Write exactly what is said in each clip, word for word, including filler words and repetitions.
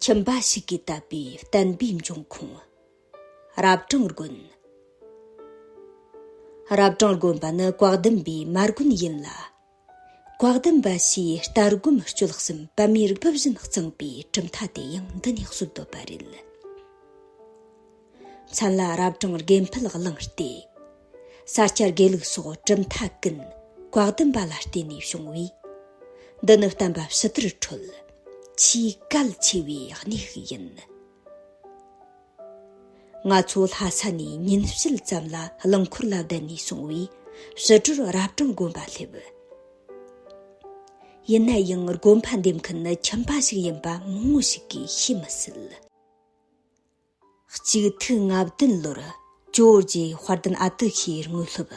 ཁྱིམ་པ་ཞིག་གིས་བཏབ་པའི་བསྟན་པའི་འབྱུང་ཁུངས། རབ་གྲངས་དགོན། རབ་གྲངས་དགོན་པ་ནི་བཀའ་གདམས་པའི་མ་དགོན་ཡིན་ལ། བཀའ་གདམས་པ་ཞེས་ལྟ་སྒོམ་སྤྱོད་གསུམ་པདྨའི་རིགས་པ་བཞིན་གཙང་པའི་གྲུབ་མཐའ་དེ་ཡང་འདི་ནས་གསོལ་འདོད་པ་རེད། མཚན་ལ་རབ་གྲངས་དགེ་འཕེལ་གླིང་སྟེ། ས་སྐྱ་དགེ་ལུགས་སོགས་གྲུབ་མཐའ་ཀུན་བཀའ་གདམས་པ་ལ་བརྟེན་ནས་བྱུང་བས། འདི་ནི་བསྟན་པ་ཕྱི་དར་ཁྲོད་ཆེས་གལ་ཆེ་བའི་གནས་ཤིག་ཡིན། ང་ཚོ་ལྷ་ས་ནས་ཉིན་བྱེད་ཙམ་ལ་རླངས་འཁོར་ལ་བསྡད་ནས་སོང་བས། ཕྱི་དྲོར་རབ་གྲངས་དགོན་པ་སླེབས། ཡིན་ན་ཡང་དགོན་པ་འདེབས་མཁན་ནི་ཁྱིམ་པ་ཞིག་ཡིན་པ་མང་བོ་ཞིག་གིས་ཤེས་མི་སྲིད། གཅིག་ཐིག་ལྔ་བདུན་ལོར་ཇོ་བོ་རྗེ་དཔལ་ལྡན་ཨ་ཏི་ཤའི་དངོས་སློབ་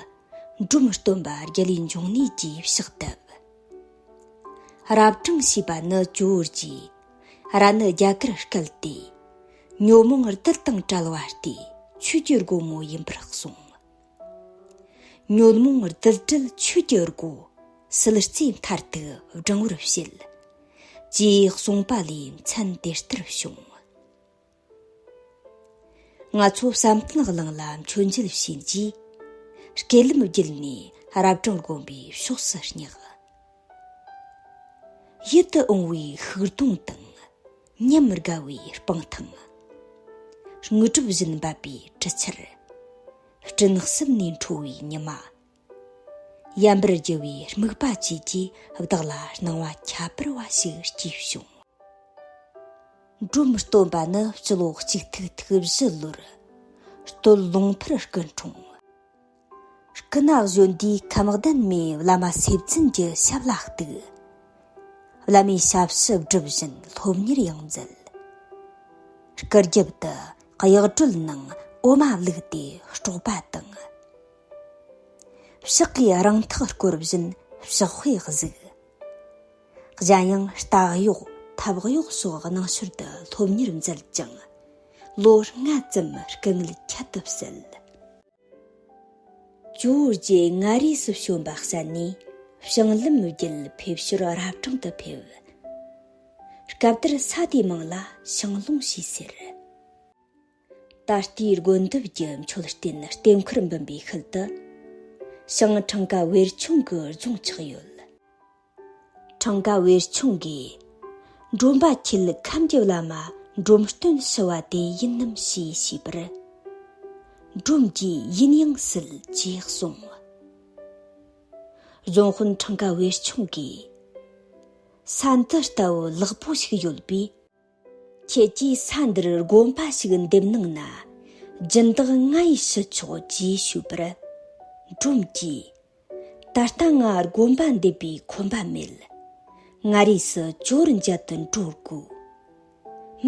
འབྲོམ་སྟོན་པ་རྒྱལ་བའི་འབྱུང་གནས་ཀྱིས་ཕྱག་བཏབ། རབ་གྲངས་ཞེས་པ་ནི་ཇོ་བོ་རྗེ་ར་ནི་རྒྱ་གར་བསྐལ་ཏེ། ཉོན་མོངས་རྡུལ་དང་བྲལ་བ་སྟེ་ཆོས་ཀྱི་སྒོ་མོ་ཡིན་པར་གསུངས། ཉོན་མོངས་རྡུལ་བྲལ་ཆོས་ཀྱི་སྒོ། སིལ་རྩེ་མཐར་ཐུག་བགྲང་བར་བྱེད། ཅེས་གསུངས་པ་ལས་མཚན་དེ་ལྟར་བྱུང་། ང་ཚོ་བསམ་གཏན་གླིང་ལ་མཆོད་མཇལ་ཕྱིན་རྗེས། སྐེད་ལམ་བརྒྱུད་ནས་རབ་གྲངས་དགོན་པའི་ཕྱོགས་སུ་བསྙེགས། ཡིད་དུ་འོང་བའི་ཤུག་སྡོང་དང་། ཉམས་དགའ་བའི་སྤང་ཐང་། དངོས་གྲུབ་བཞིན་འབབ་པའི་གྲུ་ཆར། སྤྲིན་གསུམ་ནས་འཕྲོ་བའི་ཉི་མ། ཡན་པར་རྒྱུ་བའི་སྨུག་པ་བཅས་ཀྱིས་བདག་ལ་སྣང་བ་ཁྱད་པར་བ་ཞིག་སྐྱེས་བྱུང་། འབྲོམ་སྟོན་པ་ནི་སྤྱི་ལོ་གཅིག་ཐིག་ཐིག་བཞི་ལོར་སྟོད་ལུང་ཕུར་སྐུ་འཁྲུངས། སྐུ་ན་གཞོན་དུས་ཁམས་ལྡན་མའི་བླ་མ་སེ་བཙུན་གྱི་ཞབས་ལ་གཏུགས། བླ་མའི་ཞབས་ཕྱི་སྒྲུབ་བཞིན་སློབ་གཉེར་ཡང་མཛད། སྐུ་རྒྱབ་ཏུ་གཡག་སྒྲོལ་ནང་འོ་མ་བླུགས་ཏེ་དཀྲོགས་པ་དང་། ཕྱག་གིས་རང་ཐག་བསྐོར་བཞིན་ཕྱག་དཔེ་གཟིགས། གཞན་ཡང་རྟ་གཡོག་ཐབ་གཡོག་སོགས་སྣང་ཞོར་དུ་སློབ་གཉེར་མཛད་ཅིང་། ལོ་ལྔ་ཙམ་སྐུ་ངལ་ཁྱད་དུ་བསད། ཇོ་བོ་རྗེ་མངའ་རིས་སུ་བྱོན་པ་གསན་ནས་བྱང་ལམ་བརྒྱུད་ཕེབས་ཞོར་རབ་གྲངས་དུ་ཕེབས། སྐབས་དེར་ས་དེའི་མིང་ལ་ཞང་ལུང་ཞེས་ཟེར། ད་ལྟའི་དགོན་འདབས་ཀྱི་མཆོད་རྟེན་ལྟེ་མཁར་འབུམ་པའི་ཤུལ་དུ། ཞང་ཁྲང་ཀ་བེར་ཆུང་གི་རྫོང་ཆགས་ཡོད། ཁྲང་ཀ་བེར་ཆུང་གིས། འབྲོམ་པ་ཁྱེད་ཁམས་ཀྱི་བླ་མ་འབྲོམ་སྟོན་ཞུ་བ་དེ་ཡིན་ནམ་ཞེས་ཞུས་པར། འབྲོམ་གྱིས་ཡིན་ཡང་སྲིད་ཅེས་གསུངས། རྫོང་དཔོན་ཁྲང་ཀ་བེར་ཆུང་གིས། ས་འདི་ལྟ་བུ་ལེགས་པོ་ཞིག་ཡོད་པས། ཁྱེད་ཀྱིས་ས་འདིར་དགོན་པ་ཞིག་འདེབས་གནང་ན། སྦྱིན་བདག་ང་ཡིས་ཞུ་ཆོག་ཅེས་ཞུས་པར། འབྲོམ་གྱིས། ད་ལྟ་ང་དགོན་པ་འདེབས་པའི་ཁོམ་པ་མེད། མངའ་རིས་སུ་ཇོ་བོར་མཇལ་དུ་འགྲོ་དགོས།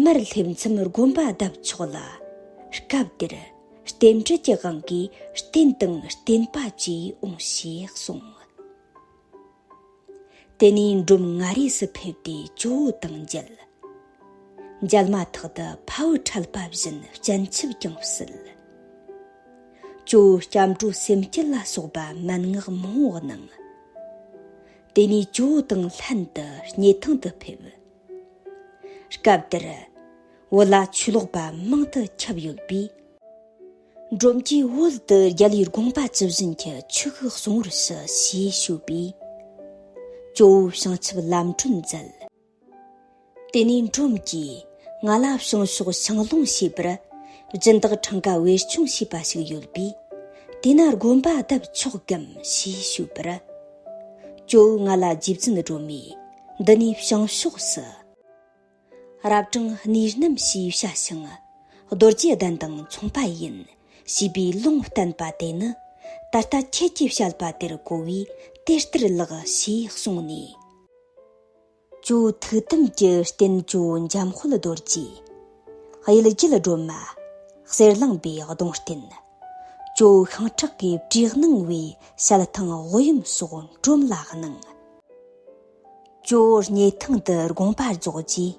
མར་སླེབས་མཚམས་དགོན་པ་བརྡབ་ཆོག་ལ། སྐབས་དེར་རྟེན་འབྲེལ་གྱི་དབང་གིས་རྟེན་དང་བརྟེན་པ་བཅས་འོང་ཞེས་གསུངས། དེ་ནས་འབྲོམ་མངའ་རིས་སུ་ཕེབས་ཏེ་ཇོ་བོ་དང་མཇལ། མཇལ་མ་ཐག་ཏུ་ཕ་བུ་འཕྲད་པ་བཞིན་སྤྱན་ཆབ་ཀྱང་བསིལ། ཇོ་བོས་སྐྱབས་འགྲོ་སེམས་བསྐྱེད་ལ་སོགས་པ་མན་ངག་མང་བོ་གནང་། དེ་ནས་ཇོ་བོ་དང་ལྷན་དུ་སྙེ་ཐང་དུ་ཕེབས། སྐབས་དེར་བོད་ལ་ཆོས་ལོག་པ་མང་དུ་ཁྱབ་ཡོད་པས། འབྲོམ་གྱིས་བོད་དུ་རྒྱལ་བའི་དགོངས་པ་ཇི་བཞིན་གྱི་ཆོས་ཤིག་གསུང་བར་ཞུ་ཞེས་ཞུས་པས། ཇོ་བོས་བྱང་ཆུབ་ལམ་སྒྲོན་མཛད། དེ་ནས་འབྲོམ་གྱིས་ང་ལ་བྱང་ཕྱོགས་ཞང་ལུང་ཞེས་པར་སྦྱིན་བདག་ཁྲང་ཀ་བེར་ཆུང་ཞེས་པ་ཞིག་ཡོད་པས། དེ་ན་དགོན་པ་བརྡབ་ཆོག་གམ་ཞེས་ཞུས་པར། ཇོ་བོས་ང་ལ་རྗེ་བཙུན་སྒྲོལ་མས་འདི་ནས་བྱང་ཕྱོགས་སུ། རབ་གྲངས་གནས་རྣམ་ཞེས་བྱ་ཞིང་། རྡོ་རྗེ་གདན་དང་མཚུངས་པ་ཡིན། ཞེས་པའི་ལུང་བསྟན་པ་དེ་ནི། ད་ལྟ་ཁྱེད་ཀྱིས་བཤད་པ་དེར་གོ་བས་དེ་ལྟར་ལགས་ཞེས་གསུངས་ནས། ཇོ་བོ་ཐུགས་དམ་གྱི་རྟེན་ཇོ་བོ་འཇམ་དཔལ་རྡོ་རྗེ། གཡུལ་རྒྱལ་སྒྲོལ་མ། གསེར་གླིང་པའི་གདུང་རྟེན། ཇོ་བོ་ཤིང་ཁྲག་གི་བྲིས་གནང་བའི་ཞལ་ཐང་དབུ་ཡུམ་སོགས་འབྲོམ་ལ་གནང་། ཇོ་བོ་སྙེ་ཐང་དུ་དགོངས་པ་རྫོགས་རྗེས།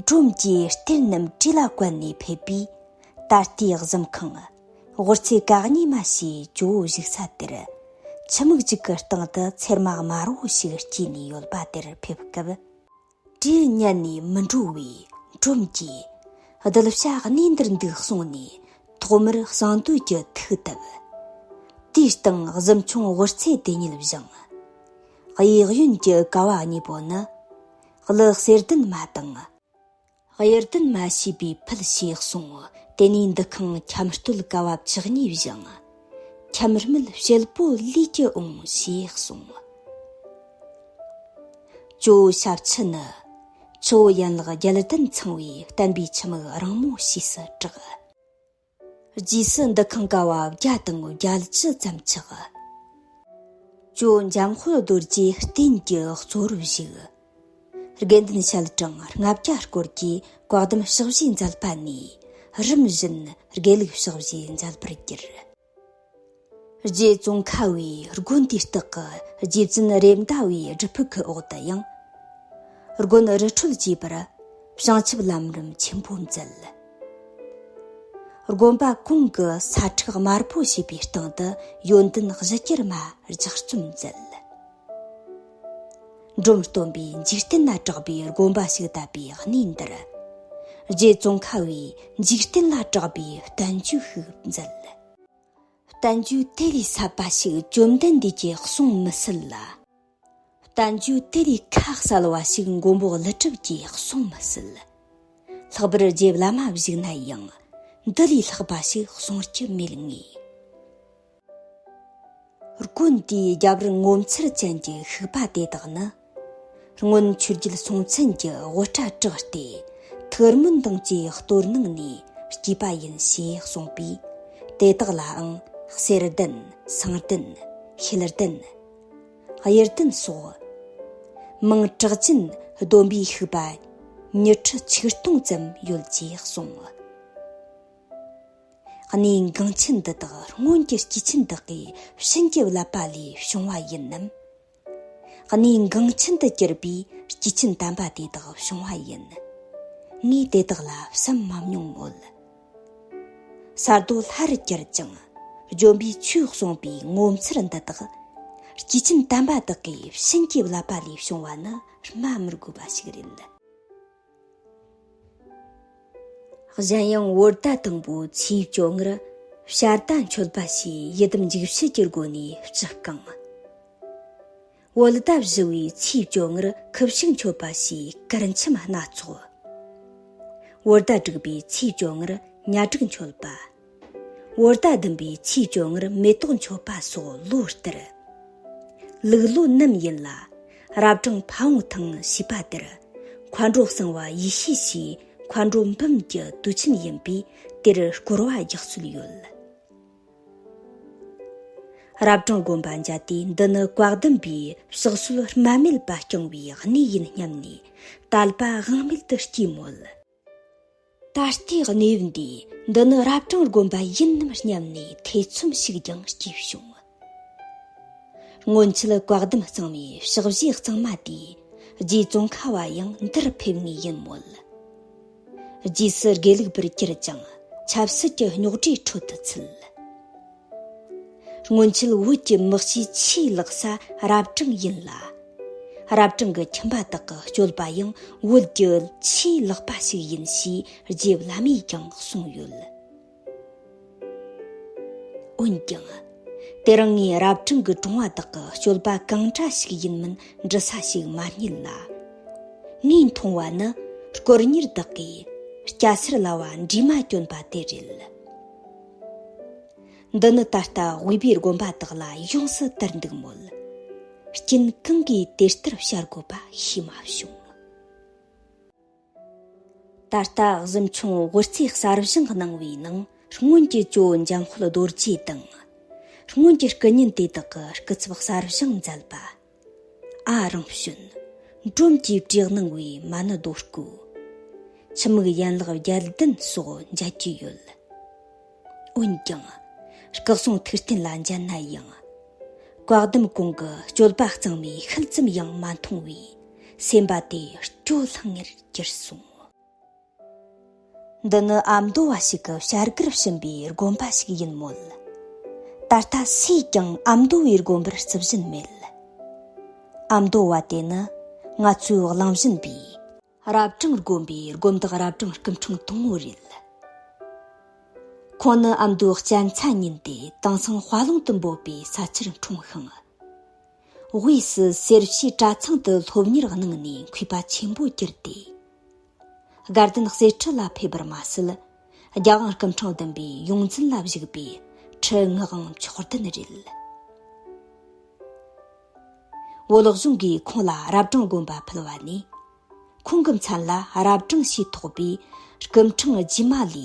འབྲོམ་གྱིས་རྟེན་རྣམས་བྲིས་ལ་བཀལ་ནས་ཕེབས་པས། ད་ལྟའི་གཟིམ་ཁང་། དབུ་རྩེ་ག་གཉིས་མ་ཞེས་ཇོ་བོ་བཞུགས་ས་དེར། ཆུ་མིག་ཅིག་གི་སྟེང་དུ་ཚེར་མ་དམར་བོ་ཞིག་སྐྱེས་ནས་ཡོད་པ་དེར་ཕེབས་སྐབས། བྲིས་ཉན་ནས་མི་འགྲོ་བས་ འབྲོམ་གྱིས་གདུལ་བྱ་གནས་འདིར་འདུག་གསུངས་ནས་ཐོག་མར་གསང་འདུས་ཀྱི་ཐུགས་བཏབ། དེའི་སྟེང་གཟིམ་ཆུང་དབུ་རྩེ་དེ་ཉིད་བཞེངས། གཡས་གཡོན་གྱི་ཀ་བ་གཉིས་པོ་ནི་ཀླུ་གསེར་ལྡན་མ་དང་། གཡུ་ལྡན་མ་ཞེས་པས་ཕུལ་ཞེས་གསུངས། དེ་ནས་འདུ་ཁང་ཁྱམས་སྟོད་ཀ་བ་བཅུ་གཉིས་བཞེངས། ཁྱམས་སྨད་ཕྱེད་པོ་ལུས་ཀྱི་འོང་ཞེས་གསུངས། ཇོ་བོ་ཞབས་ཕྱི་ནི་ཆུ་བོ་ཡན་ལག་བརྒྱད་ལྡན་ཚང་བའི་བསྟན་པའི་ཆུ་མིག་རིང་མོ་ཞེས་སུ་གྲགས། རྗེས་སུ་འདུ་ཁང་ཀ་བ་བརྒྱ་དང་བརྒྱད་ཅུ་ཙམ་ཆགས། ཇོ་བོ་འཇམ་དཔལ་རྡོ་རྗེའི་རྟེན་གྱི་གཙོ་བོར་བཞུགས། དགེ་འདུན་ཞལ་གྲངས་ལྔ་བརྒྱ་སྐོར་གྱིས་བཀའ་གདམས་ཕྱག་བཞེས་མཛད་པ་ནས་རིམ་བཞིན་དགེ་ལུགས་ཕྱག་བཞེས་མཛད་པར་གྱུར། རྗེ་ཙོང་ཁ་བའི་དགོན་དེའི་སྟག་གི་རྗེ་བཙུན་རེད་མདའ་བའི་སྒྲུབ་ཕུག་གི་འོག་ཏུ་ཡང་། དགོན་རི་ཁྲོད་ཅེས་པར་བྱང་ཆུབ་ལམ་རིམ་ཆེན་པོ་མཛད། དགོན་པ་གོང་གི་ས་ཁྲག་དམར་པོ་ཞེས་པའི་སྟེང་དུ་ཡོན་ཏན་གཞི་གྱུར་མ་ལྗགས་རྩོམ་མཛད། འབྲོམ་སྟོན་པས་འཇིག་རྟེན་ལ་གྲགས་པའི་དགོན་པ་ཞིག་བཏབ་པའི་གནས་འདིར། རྗེ་ཙོང་ཁ་བས་འཇིག་རྟེན་ལ་གྲགས་པའི་བསྟན་བཅོས་ཤིག་མཛད། བསྟན་བཅོས་དེ་ལས་ཟབ་པ་ཞིག་བཅོམ་ལྡན་འདས་ཀྱིས་གསུང་མི་སྲིད་ལ། བསྟན་བཅོས་དེ་ལས་ཁ་གསལ་བ་ཞིག་མགོན་པོ་ཀླུ་སྒྲུབ་ཀྱིས་གསུང་མི་སྲིད། ལྷག་པར་རྗེ་བླ་མ་བཞུགས་ན་ཡང་འདི་ལས་ལྷག་པ་ཞིག་གསུང་རྒྱུ་མེད་ངེས། དགོན་དེའི་རྒྱབ་རི་ངོ་མཚར་ཅན་གྱི་ཤུག་པ་དེ་དག་ནི། སྔོན་ཆོས་རྒྱལ་སྲོང་བཙན་གྱི་དབུ་སྐྲ་བྲེགས་ཏེ་ཐུགས་སྨོན་དང་བཅས་གཏོར་གནང་ནས་སྐྱེས་པ་ཡིན་ཞེས་གསུངས་པས། དེ་དག་ལའང་གསེར་ལྡན་སེང་ལྡན་ཤེལ་ལྡན་གཡུ་ལྡན་སོགས་མིང་གྲགས་ཅན་བསྡོམས་པས་ཤུག་པ་ཉི་ཁྲི་ཆིག་སྟོང་ཙམ་ཡོད་ཅེས་གསུངས། གནས་འགངས་ཆེན་འདི་དག་སྔོན་གྱི་སྐྱེས་ཆེན་དག་གིས་བྱིན་གྱིས་བརླབས་པ་ལས་བྱུང་བ་ཡིན་ནམ། གནས་འགངས་ཆེན་དུ་གྱུར་པའི་སྐྱེས་ཆེན་དམ་པ་དེ་དག་བྱུང་བ་ཡིན། ངས་དེ་དག་ལ་བསམ་མ་མྱོང་མོད། ས་རྡོ་ལྷ་རུ་གྱུར་ཅིང་བཅོམ་པའི་ཆོས་གསུངས་པའི་ངོ་མཚར་འདི་དག་སྐྱེས་ཆེན་དམ་པ་དག་གིས་བྱིན་གྱིས་བརླབས་པ་ལས་བྱུང་བ་ནི་སྨྲ་མི་དགོས་པ་ཞིག་རེད། གཞན་ཡང་བོད་ཟླ་དང་པོའི་ཚེས་བཅོ་ལྔར་བྱ་ཟླ་མཆོད་པ་ཞེས་ཡི་དམ་འཇིགས་བྱེད་ཀྱི་སྒོ་ནས་སྤྱི་བསྐང་། བོད་ཟླ་བཞི་བའི་ཚེས་བཅོ་ལྔར་ཁུ་བྱུག་མཆོད་པ་ཞེས་གར་འཆམ་སྣ་ཚོགས། བོད་ཟླ་དྲུག་པའི་ཚེས་བཅོ་ལྔར་ཉ་སྒྲིག་མཆོད་པ། བོད་ཟླ་བདུན་པའི་ཚེས་བཅོ་ལྔར་མེ་ཏོག་མཆོད་པ་སོགས་ལོ་ལྟར། ལུག་ལོ་ནམ་ཡིན་ལ་རབ་གྲངས་ཕ་བོང་ཐང་ཞེས་པ་དེར་མཁའ་འགྲོ་གསང་བ་ཡེ་ཤེས་ཞེས་མཁའ་འགྲོ་འབུམ་གྱི་དུས་ཆེན་ཡིན་པས་དེར་བསྐོར་བ་རྒྱག་སྲོལ་ཡོད། རབ་གྲངས་དགོན་པ་མཇལ་ཏེ་འདི་ནི་བཀའ་གདམས་པའི་བཤགས་གསོལ་རྨ་མེད་པ་བསྐྱངས་པའི་གནས་ཡིན་སྙམ་ནས་དད་པ་དབང་མེད་དུ་སྐྱེས་མོད། ད་ལྟའི་གནས་བབ་འདིས་འདི་ནི་རབ་གྲངས་དགོན་པ་ཡིན་ནམ་སྙམ་ནས་ཐེ་ཚོམ་ཞིག་ཀྱང་སྐྱེས་བྱུང་། སྔོན་ཆད་བཀའ་གདམས་གཙང་མའི་ཕྱག་བཞེས་གཙང་མ་དེས་རྗེ་ཙོང་ཁ་བ་ཡང་འདིར་ཕེབས་ངེས་ཡིན་མོད། རྗེས་སུ་དགེ་ལུགས་པར་གྱུར་ཅིང་ཆབ་སྲིད་ཀྱི་རྙོག་དྲའི་ཁྲོད་དུ་ཚུད། སྔོན་ཆད་བོད་ཀྱི་དམག་སྤྱིའི་ཆེས་ལེགས་ས་རབ་གྲངས་ཡིན་ལ། རབ་གྲངས་ཀྱི་ཁྱིམ་པ་དག་གི་སྤྱོད་པ་ཡང་བོད་ཀྱི་ཆེས་ལེགས་པ་ཞིག་ཡིན་ཞེས་རྗེ་བླ་མས་ཀྱང་གསུངས་ཡོད། འོན་ཀྱང་། དེ་རིང་ངས་རབ་གྲངས་ཀྱི་གྲོང་བ་དག་གི་སྤྱོད་པ་གང་འདྲ་ཞིག་ཡིན་མིན་འདྲི་ས་ཞིག་མ་རྙེད་ལ། ངས་མཐོང་བ་ནི་དཀོན་གཉེར་དག་གིས་སྐྱ་སེར་ལ་བ་འདྲེས་མ་གྱོན་པ་དེ་རེད། འདི་ནི་ད་ལྟ་དབུས་པའི་དགོན་པ་དག་ལ་ཡོངས་སུ་དར་འདུག་མོད། རྐྱེན་གང་གིས་དེ་ལྟར་བྱ་དགོས་པ་ཤེས་མ་བྱུང་། ད་ལྟ་གཟིམ་ཆུང་དབུ་རྩེ་གསར་བཞེངས་གནང་བའི་ནང་སྔོན་གྱི་ཇོ་བོ་འཇམ་དཔལ་རྡོ་རྗེ་དང་། སྔོན་གྱི་སྐུ་བརྙན་དེ་དག་གི་སྐུ་ཚབ་གསར་བཞེངས་མཛད་པ། ཨ་རང་བྱོན། འབྲོམ་གྱིས་བྲིས་གནང་བའི་མ་ཎི་རྡོ་བརྐོས། ཆུ་མིག་ཡན་ལག་བརྒྱད་ལྡན་སོགས་མཇལ་རྒྱུ་ཡོད། འོན་ཀྱང་། སྐུ་གསུང་ཐུགས་རྟེན་ལ་མཇལ་ན་ཡང་། བཀའ་གདམས་གོང་གི་སྤྱོད་པ་གཙང་མའི་ཤུལ་ཙམ་ཡང་མ་མཐོང་བས་སེམས་པ་དེ་སྐྱོ་ལྷང་ངེར་གྱུར་སོང་། འདི་ནི་ཨ་མདོ་བ་ཞིག་གི་བྱ་རྒོད་བྱིན་པའི་དགོན་པ་ཞིག་ཡིན་མོད། ད་ལྟ་སུས་ཀྱང་ཨ་མདོ་བའི་དགོན་པར་རྩི་བཞིན་མེད། ཨ་མདོ་བ་དེ་ནི་ང་ཚོའི་གླིང་བཞིན་པའི་ རབ་གྲངས་དགོན་པའི་དགོན་བདག་རབ་གྲངས་སྐུ་ཕྲེང་དང་པོ་རེད། ཁོང་ནི་ཨ་མདོའི་གཅན་ཚ་ཉིད་དེ་དེང་སང་དཔའ་ལུང་དུ་འབོད་པའི་ས་ཆར་འཁྲུངས་ཤིང་། དབུས་སུ་སེར་བྱེས་གྲྭ་ཚང་དུ་སློབ་གཉེར་གནང་ནས་མཁས་པ་ཆེན་པོ་གྱུར་ཏེ། དགའ་ལྡན་གསེར་ཁྲི་ལ་ཕེབས་པར་མ་ཟད། རྒྱལ་དབང་སྐུ་ཕྲེང་བདུན་པའི་ཡོངས་འཛིན་ལ་བཞུགས་པའི་ཁྲི་ངག་དབང་མཆོག་ལྡན་རེད། བོད་གཞུང་གིས་ཁོང་ལ་རབ་གྲངས་དགོན་པ་ཕུལ་བ་ནས། ཁོང་གི་མཚན་ལ་རབ་གྲངས་ཞེས་ཐོགས་པའི་སྐུ་ཕྲེང་རྗེས་མ་ལས་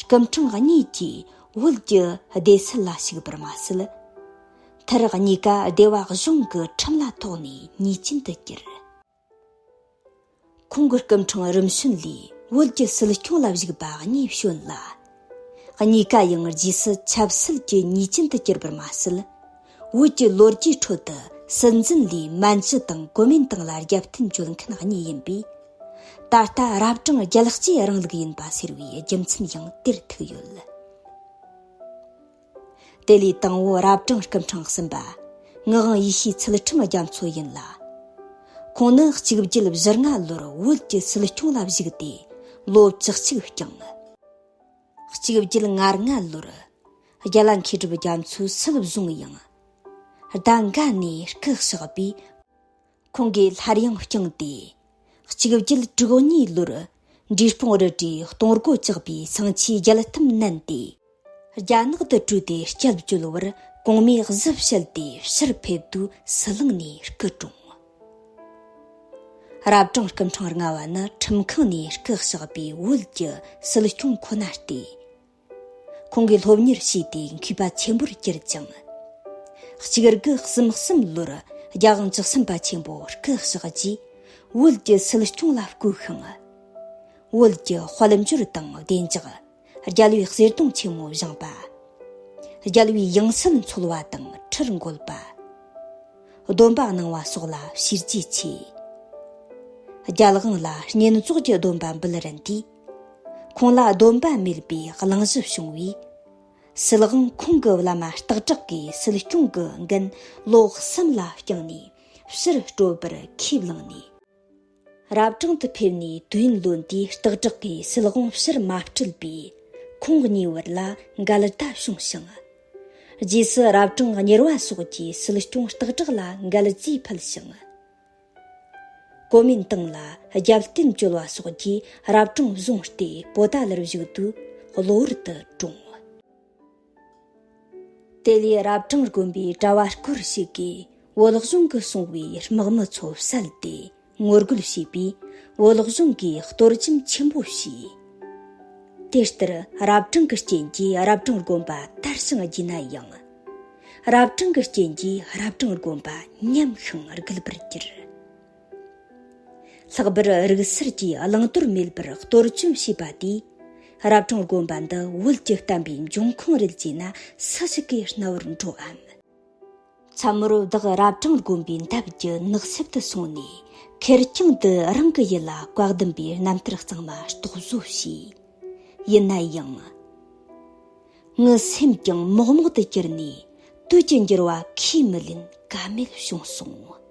སྐུ་ཕྲེང་གཉིས་ཀྱིས་བོད་ཀྱི་སྡེ་སྲིད་ལ་ཞུགས་པར་མ་ཟད། མཐར་གཉིས་ཀ་སྡེ་བ་གཞུང་གི་ཁྲིམས་ལ་ཐོགས་ནས་ཉེས་ཅན་དུ་གྱུར། ཁོང་གི་སྐུ་ཕྲེང་རིམ་བྱོན་ལས་བོད་ཀྱི་སྲིད་སྐྱོང་ལ་བཞུགས་པ་གཉིས་བྱོན་ལ། གཉིས་ཀ་ཡང་རྗེས་སུ་ཆབ་སྲིད་ཀྱི་ཉེས་ཅན་དུ་གྱུར་པར་མ་ཟད། བོད་ཀྱི་ལོ་རྒྱུས་ཁྲོད་དུ་སྲིད་འཛིན་ལས་མན་ཇུ་དང་གོ་མིན་ཏང་ལ་རྒྱབ་རྟེན་བཅོལ་མཁན་གཉིས་ཡིན་པས། ད་ལྟ་རབ་གྲངས་རྒྱལ་གཅེས་རིང་ལུགས་ཡིན་པ་ཟེར་བའི་རྒྱུ་མཚན་ཡང་དེར་ཐུག་ཡོད། དེ་ལས་དང་པོ་རབ་གྲངས་སྐུ་ཕྲེང་གསུམ་པ་ངག་དབང་ཡེ་ཤེས་ཚུལ་ཁྲིམས་རྒྱ་མཚོ་ཡིན་ལ། ཁོང་ནི་གཅིག་བརྒྱད་བཞི་ལྔ་ལོར་བོད་ཀྱི་སྲིད་སྐྱོང་ལ་བཞུགས་ཏེ་ལོ་བཅུ་གཅིག་བསྐྱངས། གཅིག་བརྒྱད་ང་ལྔ་ལོར་རྒྱ་ལ་མཁས་གྲུབ་རྒྱ་མཚོས་སྲིད་བཟུང་ཡང་། ཟླ་འགའ་ནས་སྐུ་གཤེགས་པས། ཁོང་གིས་སླར་ཡང་བསྐྱངས་ཏེ། གཅིག་བརྒྱད་དྲུག་གཉིས་ལོར་འབྲས་སྤུངས་རི་བྲིས་སྟོང་སྒོ་བཅག་པའི་སང་ཆའི་རྒྱལ་ཐམ་མནན་ཏེ། རྒྱ་ནག་ཏུ་བྲོས་ཏེ་སྐྱབས་བཅོལ་བར་གོང་མའི་གཟི་བཤལ་ཏེ་ཕྱིར་ཕེབས་དུས་ཟི་ལིང་ནས་སྐུ་གྲོངས། རབ་གྲངས་སྐུ་ཕྲེང་ལྔ་བ་ནི་ཁྲིམས་ཁང་ནས་སྐུ་གཤེགས་པའི་བོད་ཀྱི་སྲིད་སྐྱོང་ཁོ་ན་སྟེ། ཁོང་གིས་སློབ་གཉེར་བྱས་ཏེ་མཁས་པ་ཆེན་པོར་གྱུར་ཅིང་། གཅིག་དགུ་གསུམ་གསུམ་ལོར་རྒྱལ་དབང་བཅུ་གསུམ་པ་ཆེན་པོ་སྐུ་གཤེགས་རྗེས། བོད་ཀྱི་སྲིད་སྐྱོང་ལ་བསྐོས་ཤིང་། བོད་ཀྱི་དཔལ་འབྱོར་དང་བདེ་འཇགས། རྒྱལ་བའི་གསེར་སྡོང་ཆེན་མོ་བཞེངས་པ། རྒྱལ་བའི་ཡང་སྲིད་འཚོལ་བ་དང་ཁྲིར་འགོད་པ། སྡོམ་པ་གནང་བ་སོགས་ལ་བྱས་རྗེས་ཆེ། རྒྱལ་དབང་ལ་བསྙེན་རྫོགས་ཀྱི་སྡོམ་པ་འབུལ་རན་དུས། ཁོང་ལ་སྡོམ་པ་མེད་པའི་གླེང་གཞི་བྱུང་བས། སྲིད་དབང་ཁོང་གི་བླ་མ་སྟག་བྲག་གིས་སྲིད་སྐྱོང་གི་འགན་ལོ་གསུམ་ལ་བསྐྱངས་ནས་ཕྱིར་སྤྲོད་པར་ཁས་བླངས་ནས། རབ་གྲངས་དུ་ཕེབས་ནས་དུས་ཡུན་ལོན་དུས་སྟག་བྲག་གིས་སྲིད་དབང་ཕྱིར་མ་སྤྲད་པས་ཁོང་གཉིས་བར་ལ་འགལ་ཟླ་བྱུང་ཞིང་། རྗེས་སུ་རབ་གྲངས་གཉེར་བ་སོགས་ཀྱིས་སྲིད་སྐྱོང་སྟག་བྲག་ལ་འགལ་རྫས་ཕུལ་ཞིང་། གོ་མིན་ཏང་ལ་རྒྱབ་རྟེན་བཅོལ་བ་སོགས་ཀྱིས་རབ་གྲངས་བཟུང་སྟེ་པོ་ཏཱ་ལར་བཞུགས་དུས་གློ་བུར་དུ་གྲོངས། དེ་ལས་རབ་གྲངས་དགོན་པའི་གྲྭ་བ་སྐོར་ཞིག་གིས་བོད་གཞུང་གིས་གསུངས་པའི་དམག་མི་ཚོ་བསད་དེ་ངོ་རྒོལ་བྱས་པས། བོད་གཞུང་གིས་གཏོར་སྐྱོན་ཆེན་པོ་བྱས། དེ་ལྟར་རབ་གྲངས་ཀྱི་རྐྱེན་གྱིས་རབ་གྲངས་དགོན་པ་དར་ཞིང་རྒྱས་ན་ཡང་། རབ་གྲངས་ཀྱི་རྐྱེན་གྱིས་རབ་གྲངས་དགོན་པ་ཉམས་ཤིང་རྒུད་པར་གྱུར། ལྷག་པར་རིག་གསར་གྱིས་བླང་དོར་མེད་པར་གཏོར་སྐྱོན་བྱས་པ་དེས། རབ་གྲངས་དགོན་པ་འདི་བོད་ཀྱི་བསྟན་པའི་འབྱུང་ཁུངས་རེད་ཅེ་ན་སུ་ཞིག་གིས་རྣ་བར་འགྲོའམ། མཚན་མོར་བདག་རབ་གྲངས་དགོན་པའི་འདབས་ཀྱི་ནགས་གསེབ་ཏུ་སོང་ནས། ཁེར་རྐྱང་དུ་རང་གི་ཡིད་ལ་བཀའ་གདམས་པའི་རྣམ་ཐར་གཙང་མ་རྟོག་བཟོ་བྱས། ཡིན་ན་ཡང་། ངའི་སེམས་ཀྱང་མོག་མོག་ཏུ་གྱུར་ནས། དུས་ཀྱི་འགྱུར་བ་ཁས་མི་ལེན་ཀ་མེད་བྱུང་སོང་